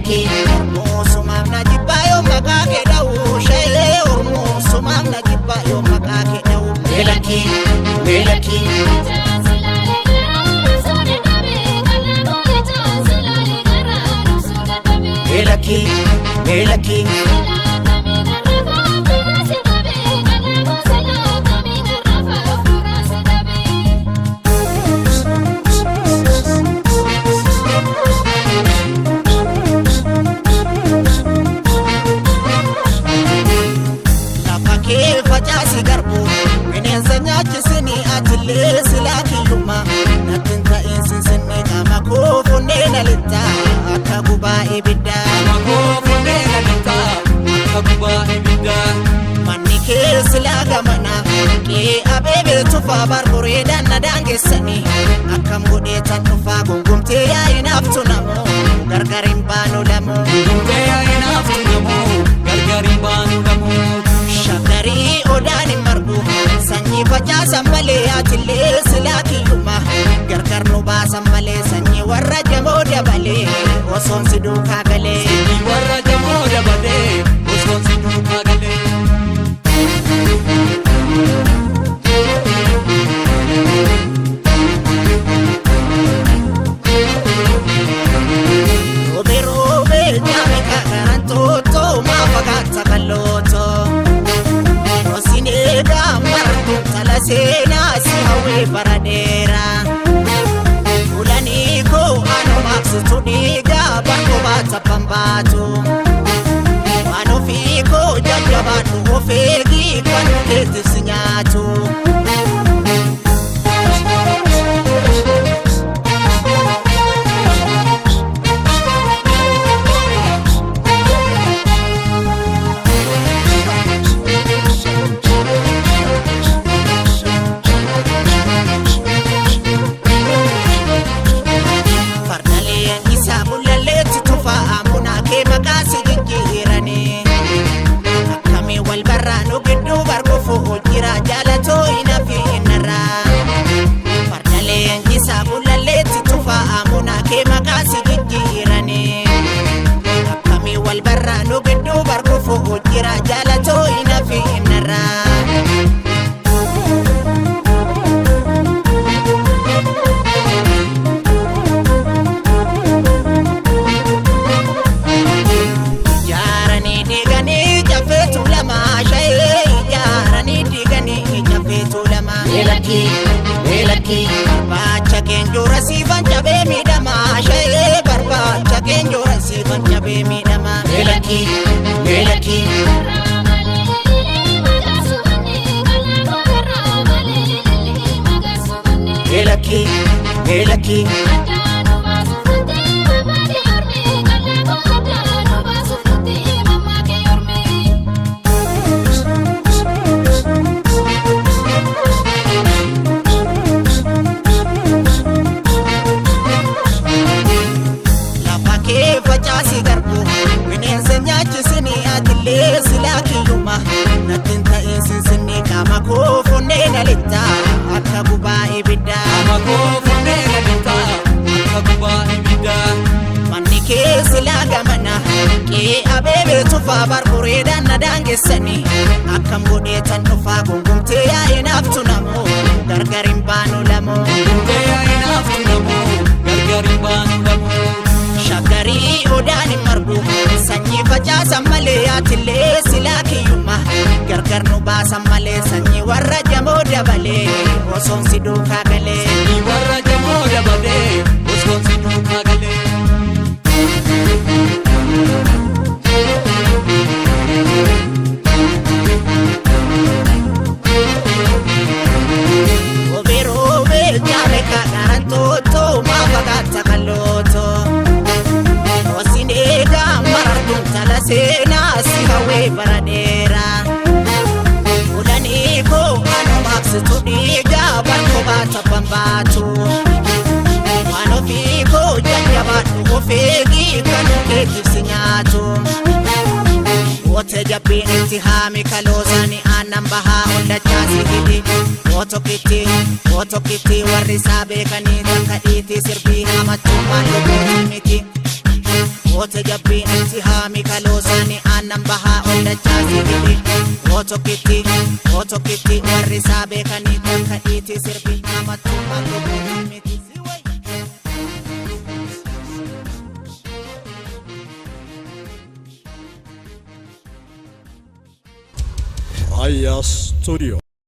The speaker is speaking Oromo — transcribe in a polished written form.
Meelakki Ormoo na jibbaa yoo maqaa kee dha'u shayee Ormoo sumaaf na jibbaa yoo maqaa kee dha'u meelakki meelakki. Meelakki meelakki. Lafa kee facaasi garbu bineensa nyaachisini atillee silaa kiyyummaa natti hin ta'in sinsinni qaama koo funnee na lixxa akka gubaa ibiddaa. Manni kee silaa gamana qe'ee abeebee tufaa barbureedhaan na daangessanii akkam godhee tan dhufaa gungumtee yaa'in haftu namoo gargar hin baanu lamoo. Shaggarii odaan hin margu sanyii facaasan malee atillee silaa kiyyuma gargar nu baasan malee sanyii warra jamoo dabalee osoon si duukaa galee. Warra jamoo dabalee osoon si duukaa galee. Roobee roobee nyaame kakaraan tootoo maa fakkaata kallootoo. Osin eegaa martuu tala seenaa si hawwee bara dheeraa. Kulanii koo anumaaf situ dhiigaa barkoo baata pambaatu. Waan ofii koo jajjabaadhu of eegii kan keetti si nyaatu. Fardaleen isaa bullalleetti tufaa amunaa kee maqaa si jijjiiranii. Akkamii wal barraanu gidduu bargufu jira jaalatoo hin hafiinarraa. Fardaleen isaa bullalleetti tufaa amunaa kee maqaa si jijjiiranii. Akkamii wal barraanu gidduu bargufu jira jaalatoo hin hafiinarraa. Ijaaranii diiganii caffeetu lama shayee ijaaranii diiganii caffeetu lama. Meelakki meelakki. Barbaacha keenjoora siifan cabee miidhama shayee barbaacha keenjoora siifan cabee miidhama. Meelakki meelakki. Meelakki meelakki. Lafa kee facaasi garbu bineensa nyaachisini atillee silaa kiyyuma natti hin ta'in sinsinni qaama koo funnee na lixxa akka gubaa ibiddaa. Qaama koo funnee na lixxa akka gubaa ibiddaa. Manni kee silaa gamana qe'ee abeebee tufaa barbureedhaan na daangessanii akkam godhee tan dhufaa gungumtee yaa'in haftu namoo gargar hin baanu lamoo. Gungumtee yaa'in haftu namoo gargar hin baanu lamoo. Shaggarii odaan hin margu sanyii facaasan malee atillee silaa kiyyuma gargar nu baasan malee sanyii warra jamoo dabalee osoon si duukaa galee. Sanyii warra jamoo dabalee osoon si duukaa galee. Roobee roobee nyaame kakaraan tootoo maa fakkaata kallootoo. Osin eegaa marartuun tala seenaa si hawwee bara dheeraa. Kulanii koo anumaaf situ dhiigaa barkoo baata pambaatu. Waan ofii koo jajjabaadhu of eegii kan keetiif si nyaatu. Wootee jabbiin itti haami kaloosaani aannan bahaa ol dachaasi hidhi. Wootokitti wootokitti warri isaa beekanii takka dhiitii sirbii hamattummaan lubbuuti miti. Goote jabbiin si haami kaloosaani aannan bahaa ol dachaasii hidhi. Ootokkitti ootokkitti warri isaa beekanii takka dhiitii sirbi namattummaan lubbuu miti. Aya Studio.